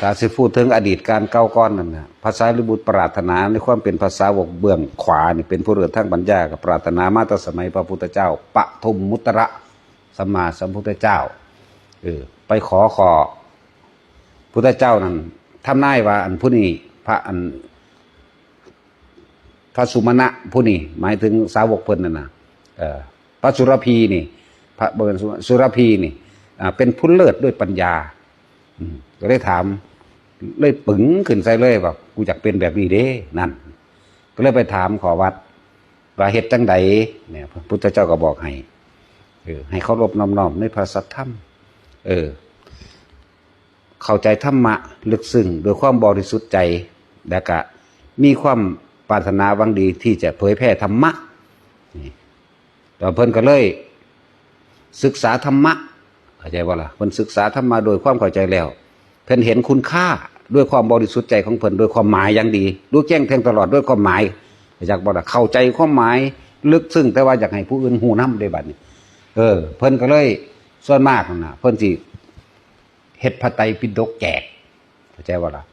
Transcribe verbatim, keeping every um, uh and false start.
ถ้าสิพูดถึงอดีตการเก่าก่อนนั่นนะ พระสารีบุตรปรารถนาในความเป็นพระสาวกเบื้องขวานี่ เป็นผู้เลิศทางปัญญา ก็ปรารถนามาแต่สมัยพระพุทธเจ้าปทุมมุตตระสัมมาสัมพุทธเจ้า เออ ไปขอขอพุทธเจ้านั่น ทำนายว่าอันผู้นี้ พระอัน พระสุมาณะผู้นี้ หมายถึงสาวกเพิ่นนั่นนะ เอ่อ พระสุรพีนี่ พระ บ่แม่นสุ สุรพีนี่ อ่า เป็นผู้เลิศด้วยปัญญา อืม ก็เลยถาม เลยปึงขึ้นใส่เลยว่า "กูอยากเป็นแบบนี้เด้" นั่น ก็เลยไปถามขอวัด ว่าเฮ็ดจั่งใดเนี่ย พระพุทธเจ้าก็บอกให้ เออ ให้เคารพนอบน้อมในพระสัทธรรม เออ เข้าใจธรรมะลึกซึ้งด้วยความบริสุทธิ์ใจ แล้วก็มีความปรารถนาหวังดีที่จะเผยแพร่ธรรมะ นี่ แล้วเพิ่นก็เลยศึกษาธรรมะ เข้าใจบ่ล่ะ เพิ่นศึกษาธรรมะโดยความเข้าใจแล้ว เพิ่นเห็นคุณค่าด้วยความบริสุทธิ์ใจของเพิ่น ด้วยความหมายอย่างดี รู้แจ้งแทงตลอดด้วยความหมาย เข้าใจบ่ล่ะ เข้าใจความหมายลึกซึ้ง แต่ว่าอยากให้ผู้อื่นฮู้นำเด้บัดนี้ เออ เพิ่นก็เลย ส่วนมากนั่นน่ะ เพิ่นสิเฮ็ดพระไตรปิฎกแจก เข้าใจบ่ล่ะ